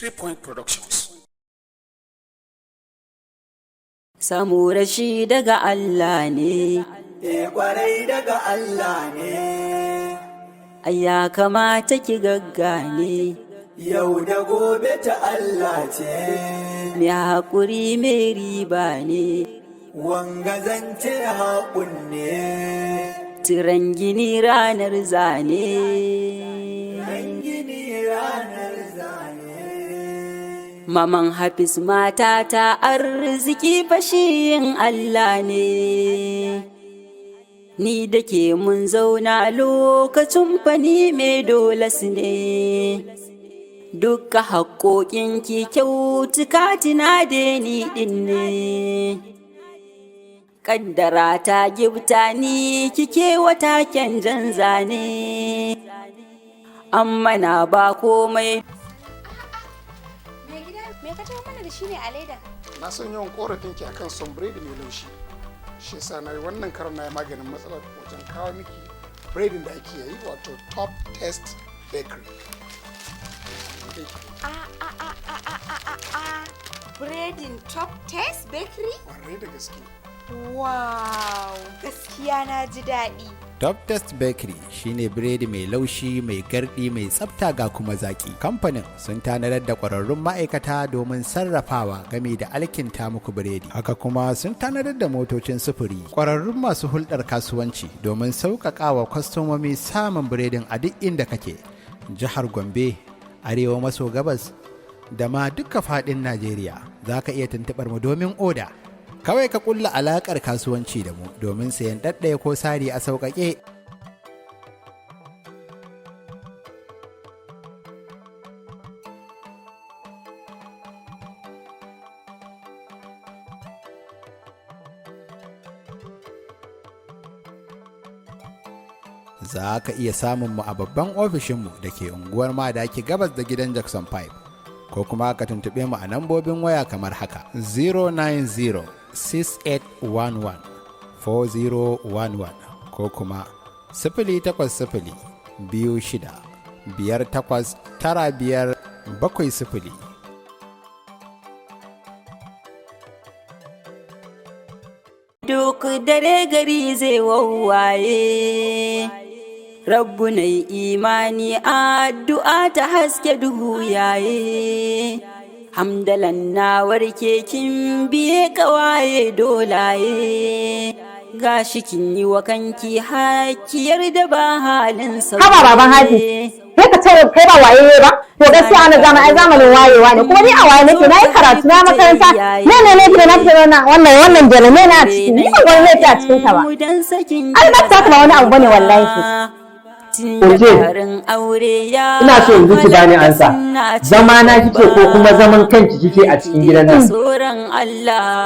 Three Point Productions. Samu rashi daga Allah ne. E kwarai daga Allah ne. Ai ya kamata ki gaggane. Yau da gobe ta Allah ce. Mai haƙuri mai riba ne. Wanga zance haƙun ne. Tiran gini ranar zane. Gini ranar zane. Maman Hafiz, matata, arziki fashin Allah ne. Ni da ke mun zauna lokacin fani mai dole su ne. Dukka haƙoƙinki, kyautuka tina da ni ɗin ne. Ƙaddara ta gibta ni kike wata kyan zane. Amma na ba komai. Mai gida, me ka taho mana da shi ne a leda? Na san yawan korafin ki akan son biredi mai laushi. Shi yasa na yi wannan karon na yi maganin matsalar wajen kawo miki biredin da ake yi, wato Top Taste Bakery. A a a a a a a a. Biredin Top Taste Bakery? Kwarai da gaske. Wow, gaskiya na ji daɗi. Top Taste Bakery shine biredi mai laushi, mai gardi, mai tsafta, ga kuma zaki. Kamfanin sun tanadar da ƙwararrun ma'aikata domin sarrafawa game da alkinta muku biredi. Haka kuma sun tanadar da motocin sufuri, ƙwararrun masu hulɗar kasuwanci domin sauƙaƙawa kwastomomi samun biredin a duk inda kake. Jihar Gombe, Arewa maso gabas da ma duka faɗin Najeriya, za ka iya tuntuɓar mu domin oda. Kawai ka kulla alakar kasuwanci da mu domin sayan ɗaɗɗaya ko sari a sauƙaƙe. Za ka iya samun mu a babban ofishinmu da ke unguwar Madaki, gabas da gidan Jackson 5, ko kuma ka tuntuɓe mu a nambobin waya kamar haka: 090 6811 4011 ko kuma 08026589570. Duk dare gari zai wawwaye. Rabbu na imani, addu'a ta haske duhu yaye. Hamdalan na warke, kin biye kawaye dolaye. Gashi kin yi wa kanki hakiyar da ba halin sauye. Haba baban Hafiz, sai ka ce kai ba waye ba? To gaskiya ana zama ai zamanin wayewa ne, kuma ni a waye nake, na yi karatu, na makaranta. Ne ne ne na fito na wannan jale ne na ciki, ni ban wani laifi a cikin ta ba. Ai ba ta ba wani abu bane wallahi. Oje, ina so yanzu ki bani ansa. Zama na kike ko kuma zaman kanki kike a cikin gidan nan?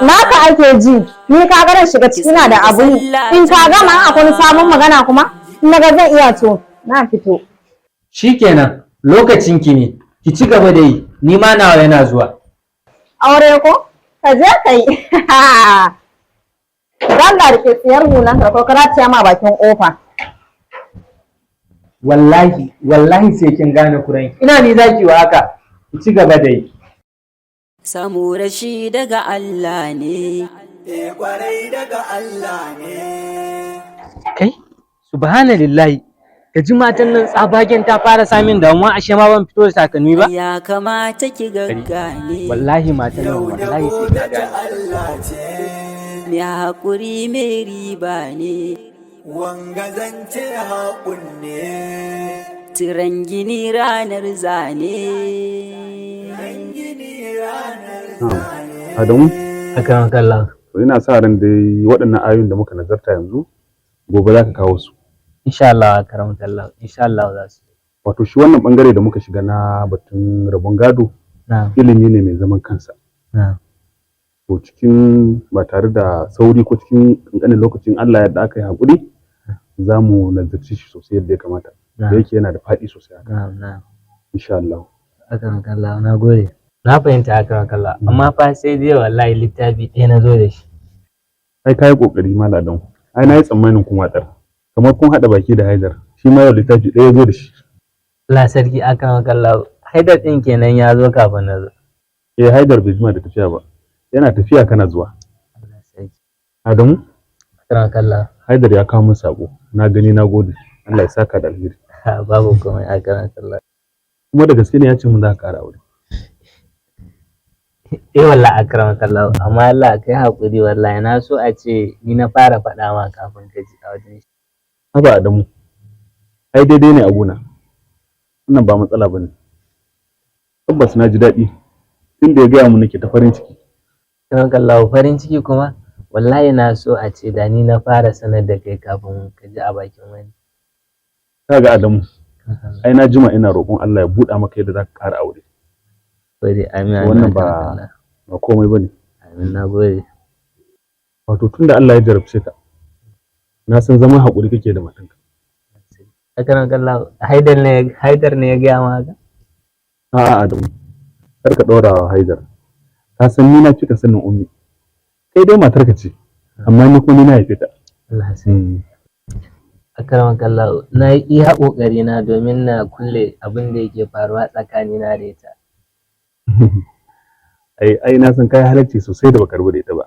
Naka ake ji, ni ka ga shiga ciki na da abu. In ka gama, akwai wani sabon magana kuma, in na ga zan iya, to na fito. Shikenan, lokacin ki ne. Ki ci gaba da yi, ni ma nawa yana zuwa. Aure ko? Ka je ka yi. Allah rike tsiyar hulan ka ko karatiya ma bakin kofa. Wallahi, wallahi sai kin gane kuranki. Ina ni zaki wa haka? Ki ci gaba da yi. Samu rashi daga Allah ne. E kwarai daga Allah ne. Kai, subhanallahi. Ka ji matan nan tsabagen ta fara samun damuwa, ashe ma ban fito da takalmi ba. Ya kamata ki gaggane. Wallahi matan nan, Yau da wallahi sai gobe ta ta gane. Allah ce. Mai haƙuri mai riba ne. Wanga zance haƙun ne. Tiran gini ranar zane. Gini ranar zane. Adamu, Akan kallon. to ina sa ran dai waɗannan ayoyin da muka nazarta yanzu, gobe za ka kawo su. Insha Allah, karam kallah, insha Allah za su. Wato shi wannan bangare da muka shiga na batun rabon gado Na'am, ilimi ne mai zaman kansa. na'am. To cikin ba tare da sauri ko cikin ƙanƙanin lokacin Allah yadda aka yi haƙuri, za mu nazarci shi sosai yadda ya kamata. Da Na'am, yake yana da faɗi sosai haka. na'am, na'am. Insha Allah. Akan kallon, na gode. Na fahimta, akan kallon, amma fa sai dai wallahi littafi ɗaya na zo da shi. Ai ka yi ƙoƙari, Malam Adamu. Ai na yi tsammanin kun watsar. Kamar kun haɗa baki da Haidar, shi ma yau littafi ɗaya ya zo da shi. Allah sarki, akan kallon. Haidar ɗin kenan ya zo kafin na zo. Eh, Haidar bai jima da tafiya ba. Yana tafiya kana zuwa. Allah sarki. Adamu, Akram kallah. Haidar ya kawo min sako. Na gani, na gode. Allah ya saka da alheri. Babu komai, akram kallah. Kuma da gaske ne ya ce mun za ka ƙara aure. Eh wallahi, akram kallah, amma Allah kai hakuri, wallahi na so a ce ni na fara faɗa ma kafin ka ji a wajen shi. Haba Adamu. Ai daidai ne a gona. Wannan ba matsala bane. Tabbas na ji daɗi. Tun da ya gaya mun nake ta farin ciki. Akram kallah, farin ciki kuma wallahi na so a ce da ni na fara sanar da kai kafin ka ji a bakin wani. Kaga Adamu, ai na jima ina roƙon Allah ya buɗa maka yadda za ka ƙara aure. Gode, amin amin. Wannan akram ba kallah. ba komai bane. Amin, na gode. Wato tunda Allah ya jarabce ka, na san zaman haƙuri kake da matanka. Akram kallah, Haidar ne ya gaya ma haka? A'a Adamu, kar ka ɗora wa Haidar. Ka san ni na cika sanin Ummi. Kai dai matarka ce, amma ni kuma ni na haife ta. Allah sai. Akram kallah, na yi iya ƙoƙari na domin na kulle abin da yake faruwa tsakanina da ita. Ai na san kai halarci sosai da baka rabu da ita ba.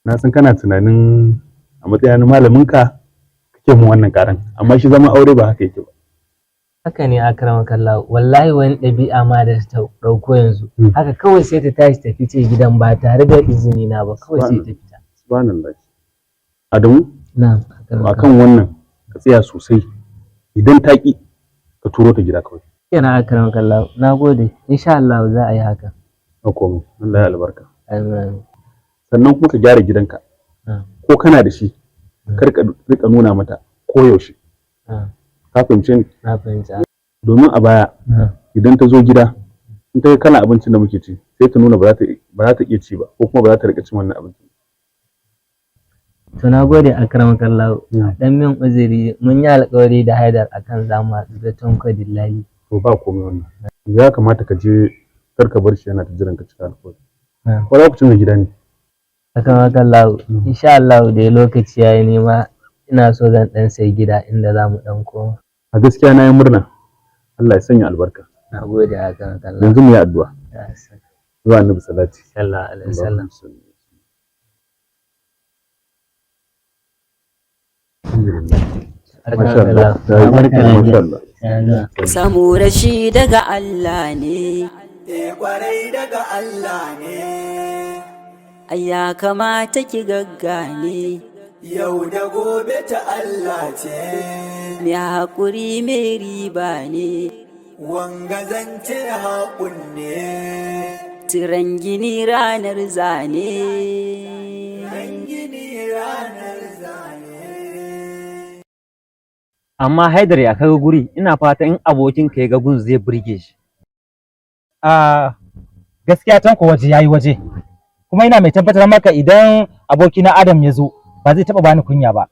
Na san kana tunanin a matsayin malamin ka kake mun wannan karan, amma shi zaman aure ba haka yake ba. Haka ne, akram kallah, wallahi wani ɗabi'a ma da ta ɗauko yanzu. Haka kawai sai ta tashi ta fice gidan ba tare da izini na ba, kawai sai ta fita. Subhanallah. Adamu, Na'am, akram akan wannan ka tsaya sosai. Idan ta ki, ka turo ta gida kawai. Kenan, akram kallah, na gode. Insha Allah za a yi haka. Ba komai. Allah ya albarka. Amin. Sannan kuma ka gyara gidanka. Ko kana da shi, kar ka rika nuna mata koyaushe. Ka fahimce ni? Na fahimta. Domin a baya, idan ta zo gida, in ta ga kalan abincin da muke ci, sai ta nuna ba za ta iya ci ba, ko kuma ba za ta rika cin wannan abincin. To, na gode, akram kallah. Dan min uzuri, mun yi alƙawari da Haidar akan za mu haɗu da Tanko Dillali. To, ba komai wannan. Ya kamata ka je, kar ka bar shi yana ta jiran ka cika alƙawari. Ko za ku canza gida ne? Akram kallah, insha Allah da lokaci yayi ni ma ina so zan dan sai gida inda za mu dan koma. A gaskiya na yi murna. Allah ya sanya albarka. Na gode, akram kallah. Yanzu mu yi addu'a. Zuwa Annabi salati. Sallallahu alaihi wasallam. Masha Allah. Masha Allah. Samu rashi daga Allah ne. Eh, kwarai daga Allah ne. Ai ya kamata ki gaggane. Yau da gobe ta Allah ce. Mai haƙuri mai riba ne. Wanga zance haƙun ne. Tiran gini ranar zane. Gini ranar zane. Amma Haidar, ya kaga guri? Ina fata in abokin ka ya ga gun zai burge shi. A gaskiya Tanko, waje yayi waje, kuma ina mai tabbatar maka idan abokina Adam ya zo ba zai taba bani kunya ba,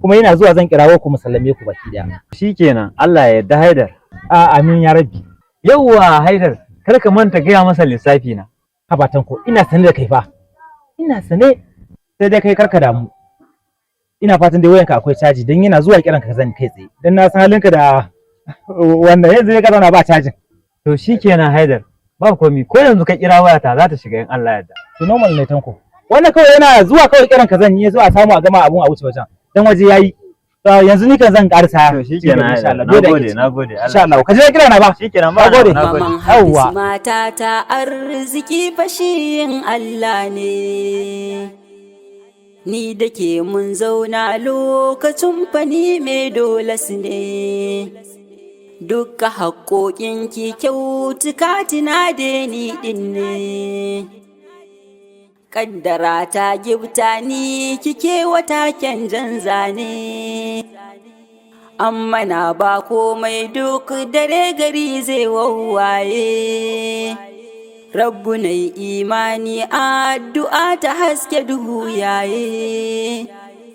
kuma yana zuwa zan kirawo ku mu sallame ku baki daya. Shikenan, Allah ya yarda, Haidar. A amin ya rabbi. Yawwa Haidar, kar ka manta gaya masa lissafi na. Haba Tanko, ina sane da kai fa, ina sane. Sai dai kai karka damu, ina fatan dai wayanka akwai caji, dan yana zuwa kiran ka zan kai tsaye, dan na san halinka da wannan yanzu ne ka zauna ba cajin. To shikenan Haidar, ba komi, ko yanzu ka kira wayata za ta shiga in Allah ya yarda. To, normal ne Tanko, wannan kawai yana zuwa kawai kiran ka zan yi, zuwa samu a gama abun a wuce wajen, dan waje yayi. To yanzu ni kan zan karsa. To shikenan insha Allah. Haidar, nagode, nagode. Insha Allah ka je kira na ba. Shikenan, ba. Nagode. Nagode. Maman Hafiz, matata, arziki fashiyin Allah ne. Ni da ke mun zauna lokacin fani mai dole su ne. Dukka haƙoƙinki kyautuka tuna da ni ɗin ne. Kaddara ta gibta ni kike wata kyan jan zane. Amma na ba komai, duk dare gari zai wawwaye. Rabbu na imani, addu'a ta haske duhu yaye.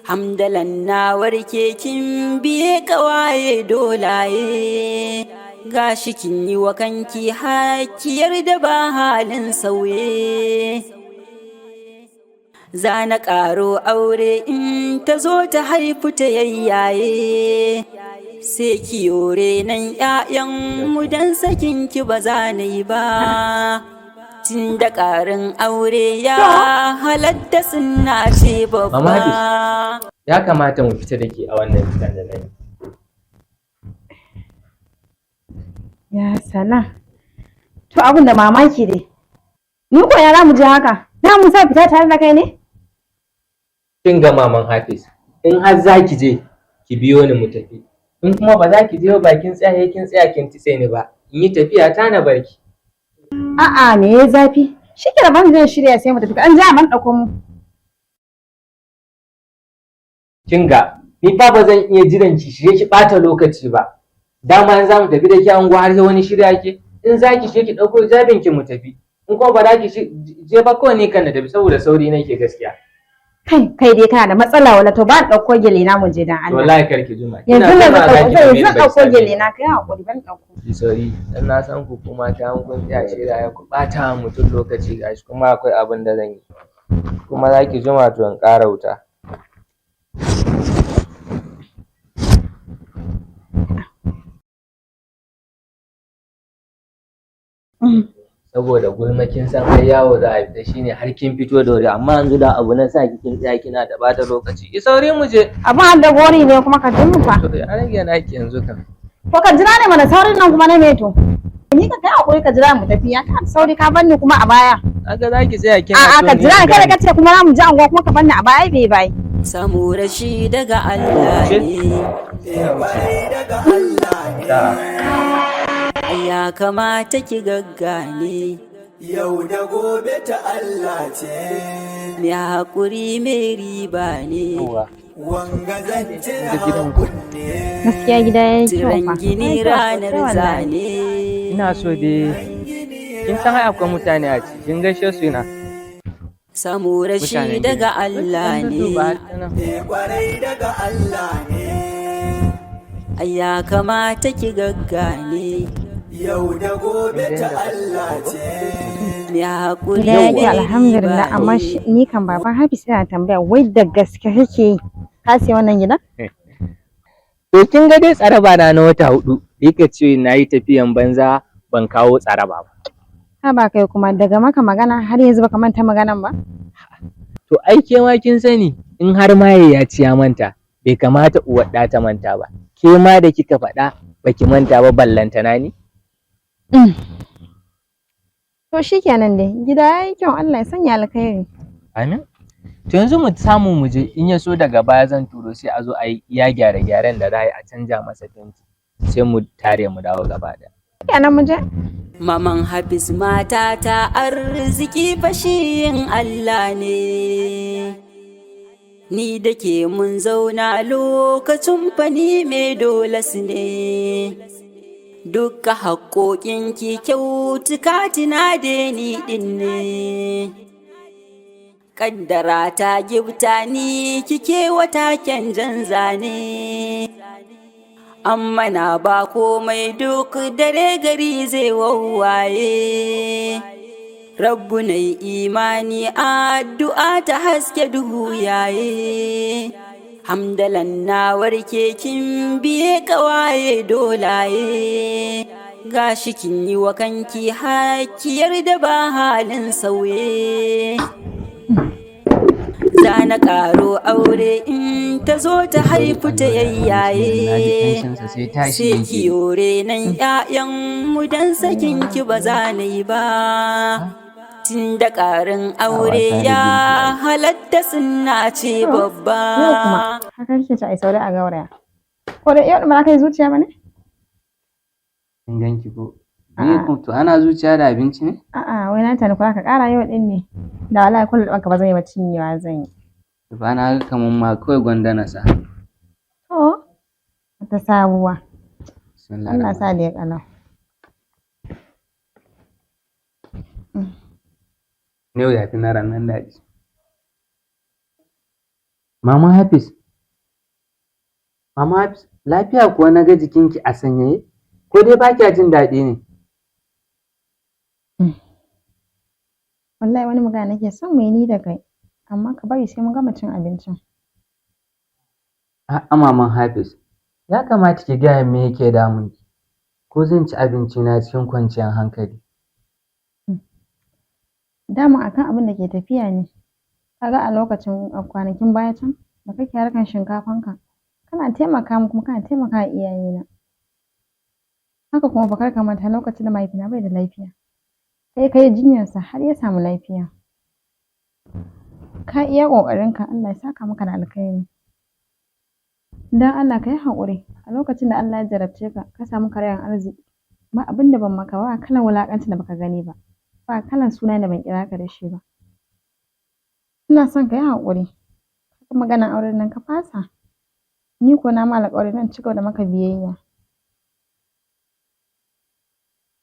Hamdalan na warke, kin biye kawaye dolaye. Gashi kin yi wa kanki hakiyar da ba halin sauye. Za na ƙaro aure in ta zo ta haifu ta yayyaye. Sai ki yore nan ƴaƴan mu dan sakin ki ba za na yi ba. Tun da ƙarin aure ya halatta sunna ce Mama babba. Hafiz, ya kamata mu fita da ke a wannan fitan da na yi. Ya sana. To abin da mamaki dai. Ni ko ya za mu je haka? Na mu sa fita tare da kai ne? Kin ga Maman Hafiz, in har za ki je, ki biyo ni mu tafi. In kuma ba za ki je ba bakin tsaya kin tsaya kin titse ni ba. In yi tafiya ta na barki. A'a me ya zafi? Shi ke ban zan shirya sai mu tafi. An ja man ɗauko mu. Kin ga, ni fa ba zan iya jiran ki shirye ki ɓata lokaci ba. Dama in za mu tafi da ke anguwa har sai wani shirya ke. In za ki shirye ki ɗauko hijabin ki mu tafi. In kuma ba za ki je ba kawai ni kan na tafi saboda sauri nake gaskiya. Kai kai dai kana da matsala wala to ba ni ɗauko gele na mu je dan Allah. Wallahi kar ki juma. Kina Yanzu nan juma zan za ki ɗauko neme ni yanzu zan baki ɗauko same ni. gele na kai hakuri ban ɗauko. Ki sauri dan na san ku kuma ta an kun tsaya shirya ya ku ɓata wa mutum lokaci gashi kuma akwai abin da zan yi. Kuma za ki juma to in ƙara wuta. Saboda gulma kin san har yawo za a fita shine har kin fito da wuri amma yanzu da abu na sa ki kin tsaya kina da ɓata lokaci. Ki sauri mu je. Abin har da gori ne kuma ka jin mu fa. To ya rage naki yanzu kam. To ka jira ne mana saurin nan kuma na me to? Ni ka kai hakuri ka jira mu tafi ya ka sauri ka bar ni kuma a baya. Haka za ki tsaya kina A'a so ka ni jira in kada gane. ka ce kuma za mu je anguwa kuma ka bar ni a baya bai bai. Samu rashi daga Allah ne. Ya kamata ki gaggane. Yau da gobe ta Allah ce. Mai haƙuri mai riba ne. Wanga zance haƙun ne. Gaskiya gida yayi kyau Tsiran fa. gini Yayi kyau sosai ranar wallahi. zane. Ina so dai kin san ai akwai mutane a ciki kin gaishe su na. Samu rashi Mutanen daga Allah ne. Kwarai daga Allah ne. Ya kamata ki gaggane. Yau da gobe ta Allah ce. Mai haƙuri Gida yayi mai kyau alhamdulillah riba amma ne. ni kan baban Hafiz yana tambaya wai da gaske kake yi? Ka siya wannan gidan? To kin ga dai tsaraba na na wata 4 yake ce na yi tafiyan banza ban kawo tsaraba ba. Ha ba kai kuma daga maka magana har yanzu baka manta maganan ba? To ai ke ma kin sani in har maye ya ci ya manta bai kamata uwar ɗa ta manta ba. Ke ma da kika faɗa baki manta ba ballantana ni. To shikenan dai gida yayi kyau Allah ya sanya alkhairi. Amin. To yanzu mu samu mu je in ya so daga baya zan turo sai a zo a yi iya gyare-gyaren da za a yi a canja masa fenti sai mu tare mu dawo gaba ɗaya. Shikenan mu je. Maman Hafiz mata ta arziki fashin Allah ne. Ni da ke mun zauna lokacin fani mai dolas ne. Dukka haƙoƙinki kyautuka tina da ni ɗin ne. Kaddara ta gibta ni kike wata kyan zane. Amma na ba komai duk dare gari zai wawwaye. Rabbu na imani addu'a ta haske duhu yaye. Hamdalan na warke kin biye kawaye dolaye. Gashi kin yi wa kanki hakiyar da ba halin sauye. Za na ƙaro aure in ta zo ta haifu ta yayyaye. Sai ki yore nan ƴaƴan mu dan sakin ki ba za na yi ba. Tun da ƙarin aure ya halatta sunna ce Yau kuma babba. haka kike ta ai sauri a gauraya. Ko da yau ba ka yi zuciya ba ne? Kin ganki ko? Ni ko to ana zuciya da abinci ne? A'a wai na tani ko ka ƙara yau din ne. Da wallahi kullum ɗanka ba zan yi ba cinyewa zan yi. Ba na ga kaman ma kawai gwanda na sa. To wata sabuwa. Bismillah. Allah sa da ya kalau. Yau ya fi na ranar daɗi. Mama Hafiz. Mama Hafiz, lafiya kuwa na ga jikinki a sanyaye? Ko dai ba kya jin daɗi ne? Wallahi wani magana nake son mu yi ni da kai. Amma ka bari sai mun gama cin abincin. A'a Maman Hafiz, Ya kamata ki gaya min me yake damunki, ko zan ci abinci na cikin kwanciyar hankali. Dama akan abin da ke tafiya ne. Kaga a lokacin a kwanakin baya can da kake harkan shinkafanka, kana taimaka min kuma kana taimaka wa iyayena. Haka kuma fa kar ka manta lokacin da mahaifina bai da lafiya, kai ka yi jinyarsa har ya samu lafiya. Ka iya ƙoƙarinka, Allah ya saka maka da alkhairi. Don Allah ka yi haƙuri, a lokacin da Allah ya jarabce ka, ka samu karayan arziki, ba abin da ban maka ba, ba kalan wulaƙancin da baka gani ba, ba kalan sunan da ban kira ka da shi ba. Ina son ka yi haƙuri, maganan auren nan ka fasa. Ni ko na ma alƙawari zan ci gaba da maka biyayya.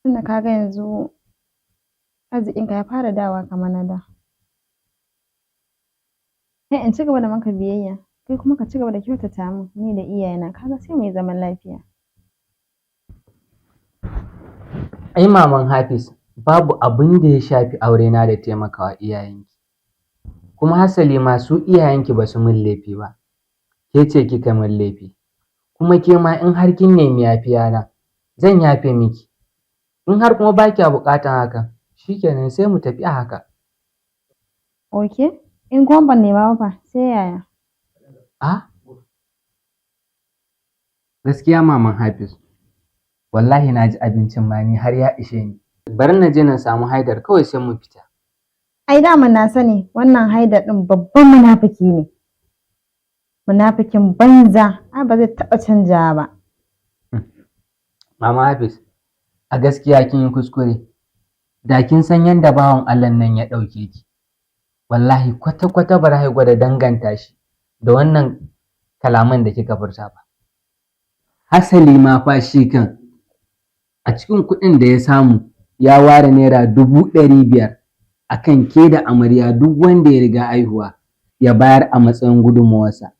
Tunda ka ga yanzu arzikinka ya fara dawowa kamar na da. Sai in ci gaba da maka biyayya, kai kuma ka ci gaba da kyautata min ni da iyayena, ka ga sai mu yi zaman lafiya. Ai maman Hafiz, babu abin da ya shafi aurena da taimakawa iyayenki. Kuma hasali ma su iyayenki ba su min laifi ba, ke ce kika min laifi. Kuma ke ma in har kin nemi yafiya na, zan yafe miki. In har kuma ba kya buƙatan hakan, shikenan sai mu tafi a haka. Ok, in kuma ban nema ba fa sai yaya? Ah? Gaskiya maman Hafiz, wallahi na ji abincin ma ni har ya ishe ni. Bari na je na samu Haidar kawai sai mu fita. Ai daman na sani wannan Haidar ɗin babban munafiki ne. Munafikin banza, ai ba zai taɓa canjawa ba. Mama Hafiz, a gaskiya kin yi kuskure. Da kin san yadda bawan Allah nan ya ɗauke ki, wallahi kwata-kwata ba za ki gwada danganta shi da wannan kalaman da kika furta ba. Hasali ma fa shi kan a cikin kuɗin da ya samu ya ware ₦500,000 a kan ke da amarya duk wanda ya riga haihuwa ya bayar a matsayin gudunmawarsa.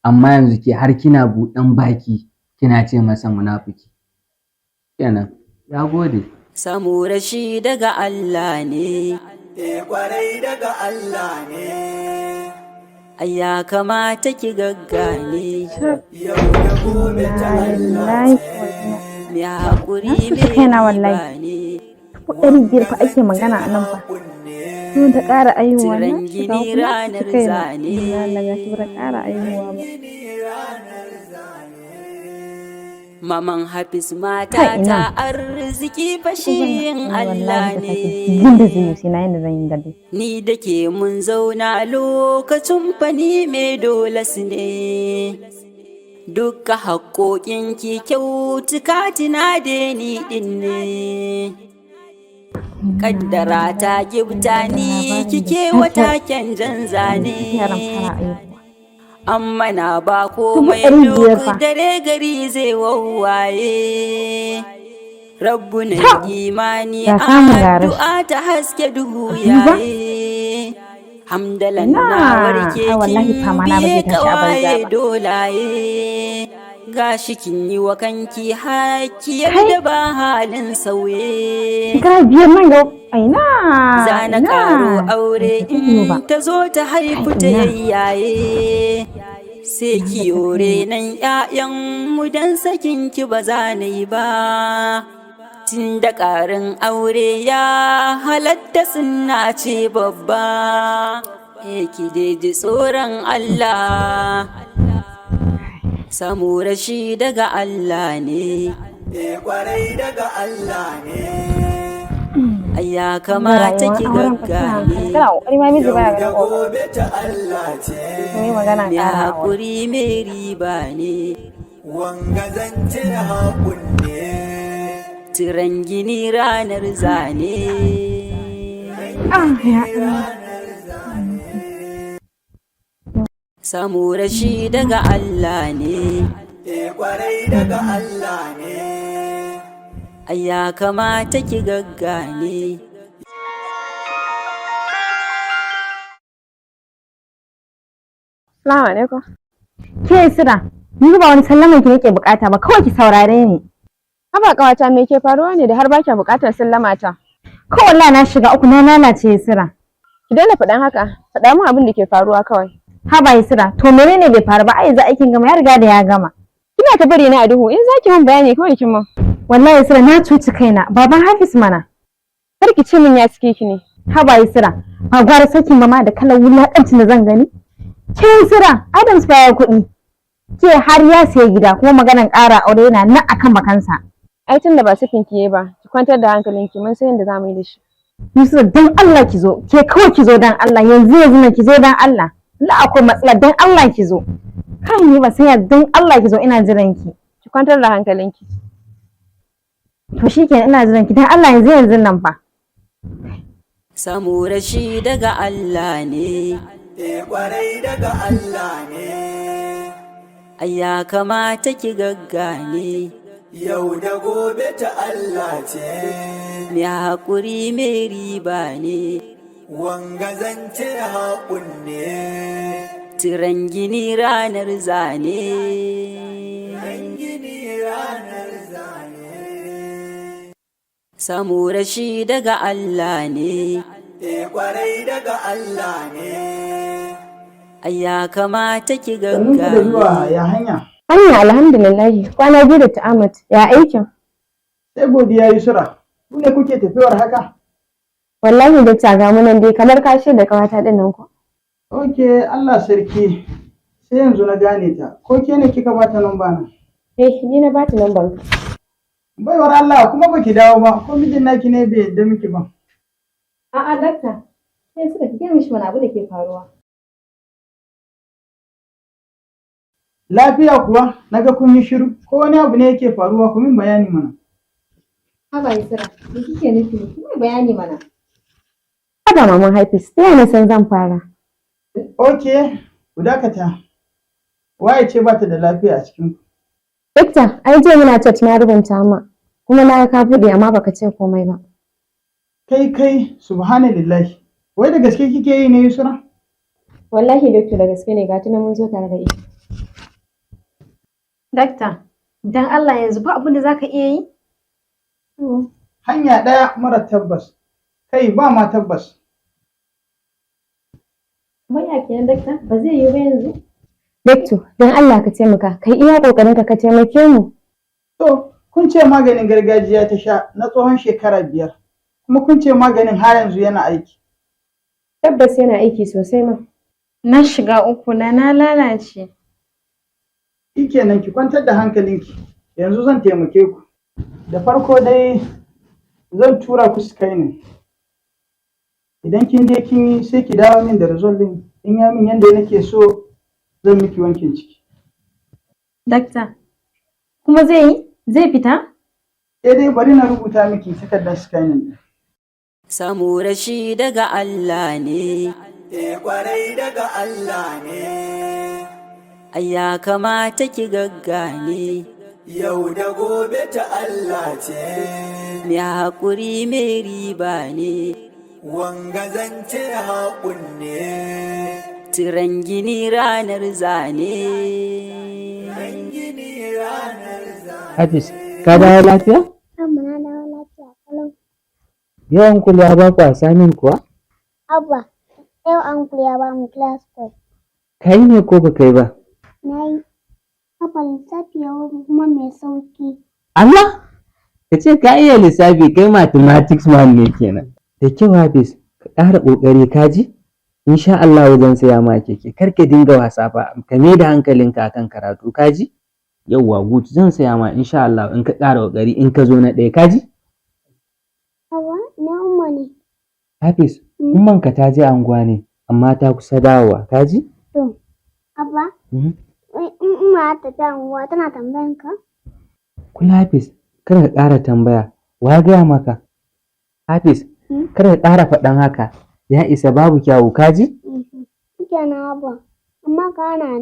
Amma yanzu ke har kina buɗan baki kina ce masa munafiki. Kenan, ya gode. Samu rashi daga Allah ne. Eh kwarai daga Allah ne. Ai ya kamata ki gaggane. Yau da gobe ta Allah ce. Mai haƙuri Na cuci mai kaina wallahi. riba ne. 500,000 fa ake magana a nan fa. Mun ta ƙara aihuwa na Tsiran shiga gini uku na ranar cuci kaina. zane. Inna lillahi gashi ba ta ƙara aihuwa ba. Maman Hafiz mata Kai ina. ta arziki fashin Ai, Allah wallahi da ne. sake jin da zai yi sai na yanda zan yi da dai. Ni da ke mun zauna lokacin fani mai dole su ne. Duka haƙoƙinki kyautuka tuna da ni ɗin ne. Kaddara ta gibta ni kike wata kyan zane. Yaran fara aihuwa. Amma na ba komai 500,000 duk fa. dare gari zai wawwaye. Rabbu na Ta! imani Ga samun ga rashi. addu'a ta haske duhu Duba. yaye. Hamdalan Ina, na warke ai wallahi kin fama na ba biye zai tashi a banza kawaye ba. dolaye. Gashi kin yi wa kanki haƙƙi yadda ba halin sauye. Shekara 5 nan ga aina Za na ina. karo aure Ba zai yiwu ba. in ta zo ta haifu ta Ina. yayyaye. Sai ki yore nan ƴaƴan mu dan sakin ki ba za na yi ba. Tun da ƙarin aure ya halatta sunna ce babba. Eh ki dai ji tsoron Allah. Samu rashi daga Allah ne. Eh kwarai daga Allah ne. Ai ya kamata Rayuwar ki auren fa tana gaggane. kana ƙoƙari ma miji baya Yau da ganin ƙoƙari. gobe ta Allah ce. Mu yi magana Mai ƙara aure. haƙuri mai riba ne. Wanga zance haƙun ne. Tiran gini ranar zane. Ah ya Allah. Samu rashi daga Allah ne. Eh kwarai daga Allah ne. Ai ya kamata ki gaggane. Assalamu alaikum. Ke Sira, ni ba wani sallaman ki nake bukata ba, kawai ki saurare ni. Haba ƙawata, me ke faruwa ne da har ba kya buƙatar sallama ta? Kawai wallahi na shiga uku na lalace Sira. Ki daina faɗan haka, faɗa min abin da ke faruwa kawai. Haba Sira, to menene bai faru ba? Ai yanzu aikin gama ya riga da ya gama. Ki Kina ta bari na a duhu, in zaki min bayani kawai ki min. Wallahi Yusra, na cuci kaina, baban Hafiz mana. Kar ki ce min ya sike ki ne. Haba Yusra, ba gwara sakin ba ma da kalar wulaƙancin da zan gani. Ke Yusra, Adams fa ya kuɗi. Ke har ya siya gida, kuma maganan ƙara aure yana nan akan bakansa. Ai tunda ba sakin ki yayi ba, ki kwantar da hankalinki, mun san yadda zamu yi da shi. Yusra, dan Allah ki zo, ke kawai ki zo dan Allah, yanzu yanzu nan ki zo dan Allah. La akwai matsala, dan Allah ki zo. Kan ni ba sai ya, dan Allah ki zo, ina jiran ki. Ki kwantar da hankalinki. To shikenan, ina jiran ki dan Allah yanzu yanzu nan fa. Samu rashi daga Allah ne. Eh, kwarai daga Allah ne. Ai ya kamata ki gaggane. Yau da gobe ta Allah ce. Mai haƙuri mai riba ne. Wanga zance haƙun ne. Tiran gini ranar zane. Gini ranar zane. Samu rashi daga Allah ne. Eh, kwarai daga Allah ne. Ai ya kamata ki Sannun ku da zuwa, gaggane. ya hanya. Hanya alhamdulillah. Kwana biyu da Ahmad, ya aikin? Sai godiya, Yusra. Ku ne kuke tafiyar haka? Wallahi da ga mu nan dai kamar ka da kawata din nan ko. Ok, Allah sarki. Sai yanzu na gane ta. Ko ke ne kika bata namba na? Eh, ni na bata namban ka. Baiwar Allah, kuma baki dawo ba, ko mijin naki ne bai yadda miki ba? A'a dakta, sai suka ki gaya mishi wani abu da ke faruwa. Lafiya kuwa, naga kun yi shiru. Ko wani abu ne yake faruwa, ku min bayani mana. Haba Yusra, me kike nufi? Ki mai bayani mana. Haba maman Hafiz, ta yana san zan fara. Ok, ku dakata. Waye ce bata da lafiya a cikin ku? Dakta, ai jiya muna chat na rubuta ma. Kuma na ga ka buɗe amma baka ce komai ba. Kai kai, subhanallahi. Wai da gaske kike yi ne, Yusra? Wallahi doctor, da gaske ne, ga tuna mun zo tare da ita. Dakta, dan Allah yanzu ba abin da zaka iya yi? Hanya ɗaya mara tabbas. Kai, ba ma tabbas. Kamar ya kenan dakta, ba zai yiwu ba yanzu? Doctor, dan Allah ka taimaka, kai iya kokarin ka taimake mu. To, kun ce maganin gargajiya ta sha na tsohon shekara 5, kuma kun ce maganin har yanzu yana aiki. Tabbas yana aiki sosai ma. Na shiga uku na, na lalace. Shikenan, ki kwantar da hankalinki, yanzu zan taimake ku. Da farko dai zan tura ku scanning. Idan kin je kin yi, sai ki dawo min da result din, in ya min yanda nake so, zan miki wankin ciki. Dakta, kuma zai yi? Zai fita? Sai dai bari na rubuta miki takardar scanning din. Samu rashi daga Allah ne. Eh, kwarai daga Allah ne. Ai ya kamata ki gaggane. Yau da gobe ta Allah ce. Mai haƙuri mai riba ne. Wanga zance haƙun ne. Tiran gini ranar zane. Gini ranar zane. Hafiz, ka dawo lafiya? Abba, na dawo lafiya kalau. Yau uncle ya ba ku assignment kuwa? Abba, yau uncle ya ba mu class test. Kai ne ko ba kai ba? Na yi. Abba, lissafi ya kuma mai sauki. Allah! Ka ce ka iya lissafi, kai mathematics man ne kenan. Da kyau Hafiz, ka ƙara ƙoƙari, ka ji? Insha Allah wajen saya ma keke, kar ka dinga wasa fa, ka mai da hankalinka akan karatu, ka ji? Yauwa, good, zan saya ma insha Allah in ka ƙara ƙoƙari, in ka zo na ɗaya, ka ji? Abba, ina Umma ne? Hafiz, ummanka ta je anguwa ne, amma ta kusa dawowa, ka ji? To, Abba, Mhm. in Umma ta tafi anguwa tana tambayan ka? Kula Hafiz, kar ka ƙara tambaya, wa ya gaya maka? Hafiz, kar ka ƙara faɗan haka, ya isa, babu kyawu, ka ji? Shikenan Abba, amma ka hana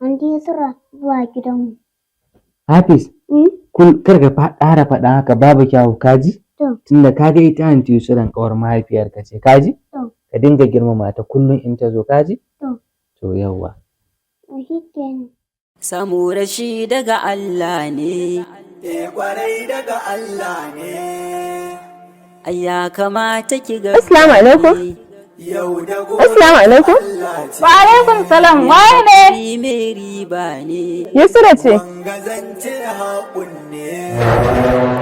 Anti Yusra zuwa gidanmu. Hafiz, kul kar ka ƙara faɗan haka, babu kyawu, ka ji? To. Tunda ka ga ita Anti Yusran ƙawar mahaifiyarka ce, ka ji? To. Ka dinga girmama ta kullum in ta zo, ka ji? To. To, yauwa. Shikenan. Samu rashi daga Allah ne. Eh, kwarai daga Allah ne. Ai ya kamata ki ga Assalamu alaikum. Yau da gobe Assalamu alaikum. Wa alaikum salam. Waye ne? Mai riba ne. Yusra ce. Wanga zance haƙun ne.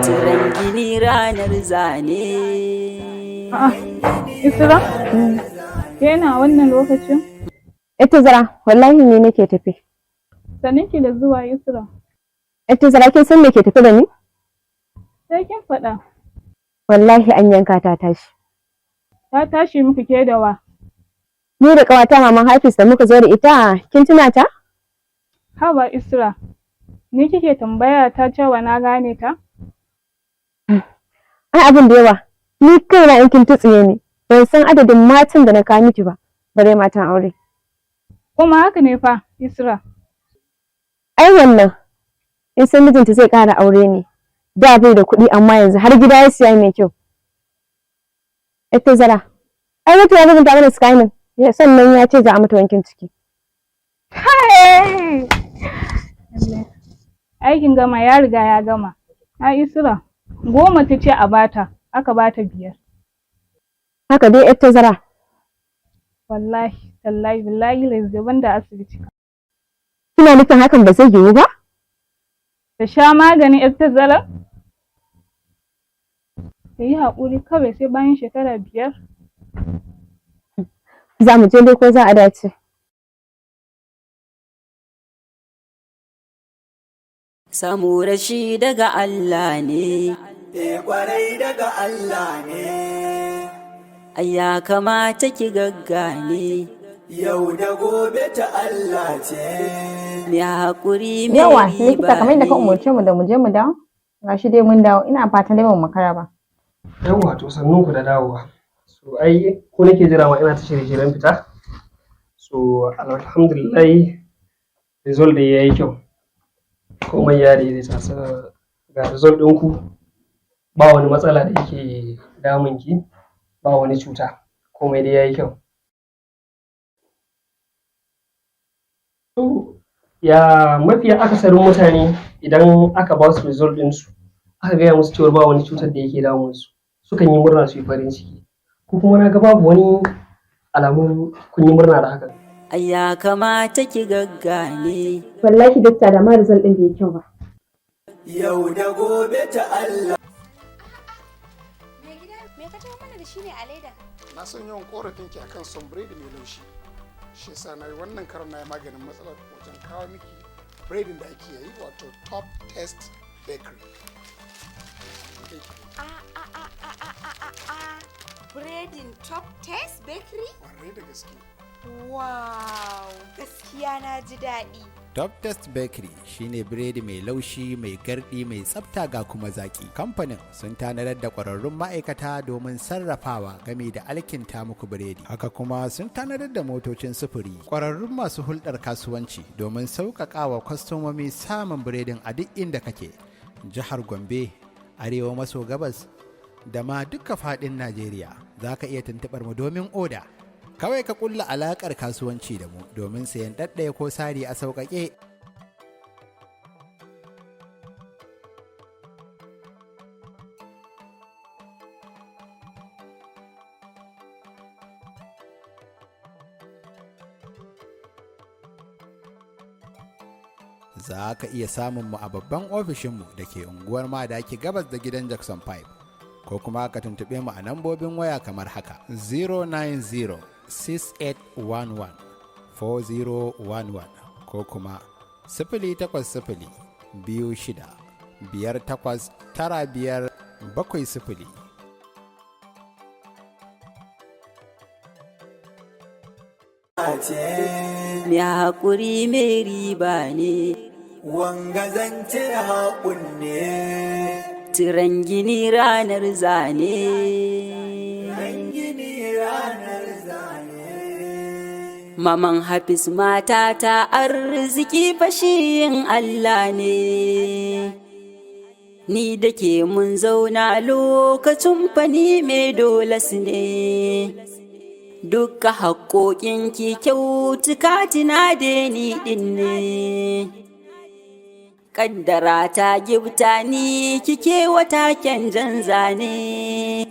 Tiran gini ranar zane. A'a, Isra? Yana wannan lokacin? Ita zara, wallahi ne nake tafi. Sanin ki da zuwa, Yusra. Ita zara, kin san me ke tafi da ni? Sai kin faɗa. Wallahi an yanka ta tashi. Ta tashi muku ke da wa? Ni da ƙawata Maman Hafiz da muka zo da ita, kin tuna ta? Haba Isra. Ni kike tambaya ta cewa na gane ta? Ai abin da yawa. Ni kaina in kin tutsiye ni. Ban san adadin matan da na kawo miki ba, bare matan aure. Kuma haka ne fa, Isra. Ai wannan in san mijinta zai ƙara aure ne. Da bai da kuɗi, amma yanzu har gida ya siya mai kyau. Ita zara. Ai wata ya rubuta mana scanning. Ya sannan ya ce za a mata wankin ciki. Kai! Aikin gama ya riga ya gama. Ai Isra, 10 ta ce a bata, aka bata 5. Haka dai, yar tazara. Wallahi, tallahi, billahi lazi da asibiti. Kina nufin hakan ba zai yiwu ba? Ta sha maganin yar tazara? Ta yi haƙuri kawai sai bayan shekara 5. Za mu je dai ko za a dace. Samu rashi daga Allah ne. Eh, kwarai daga Allah ne. Ai ya kamata ki gaggane. Yau da gobe ta Allah ce. Mai haƙuri mai Yawa, riba likita, kamar yadda ka ne. umarce mu da mu je mu dawo. Gashi dai mun dawo, ina fatan dai ba mu makara ba. Yawwa, to sannun ku da dawowa. So ai ko nake jira ma, ina ta shirye-shiryen fita. So alhamdulillah, result da yayi kyau. Komai ya daidaita. So ga result ɗinku, ba wani matsala da yake damun ki, ba wani cuta. Komai dai yayi kyau. To ya mafi akasarin mutane idan aka ba su result ɗinsu, aka gaya musu cewa ba wani cutar da yake damun su, sukan yi murna su yi farin ciki. Ko kuma na ga babu wani alamun kun yi murna da hakan. Ai ya kamata ki gaggane. Wallahi dakta, da ma result ɗin bai kyau ba. Yau da gobe ta Allah. Mai gida, me ka taho mana da shi ne a leda? Na san yawan korafin ki akan son biredi mai laushi. Shi yasa na yi wannan karon na yi maganin matsalar wajen kawo miki biredin da ake yi, wato Top Test Bakery. A a a a a a a a. Biredin Top Taste Bakery? Kwarai da gaske. Wow, gaskiya na ji daɗi. Top Test Bakery shine biredi mai laushi, mai gardi, mai tsafta ga kuma zaki. Kamfanin sun tanadar da ƙwararrun ma'aikata domin sarrafawa game da alkinta muku biredi. Haka kuma sun tanadar da motocin sufuri, ƙwararrun masu hulɗar kasuwanci domin sauƙaƙawa kwastomomi samun biredin a duk inda kake. Jihar Gombe, Arewa maso gabas da ma duka faɗin Najeriya, za ka iya tuntuɓar mu domin oda. Kawai ka kulla alakar kasuwanci da mu domin sayan ɗaɗɗaya ko sari a sauƙaƙe. Za ka iya samun mu a babban ofishinmu da ke unguwar Madaki Gabas da gidan Jackson 5, ko kuma ka tuntuɓe mu a nambobin waya kamar haka: 090 6811 4011 ko kuma 080 26 58 95 70. Ce. Mai haƙuri mai riba ne. Wanga zance haƙun ne. Tiran gini ranar zane. Gini ranar zane. Maman Hafiz mata ta arziki fashin Allah ne. Ni da ke mun zauna lokacin fani mai dolas ne. Dukka haƙoƙinki kyautuka tina da ni ɗin ne. Ƙaddara ta gibta ni kike wata kyan jan zane.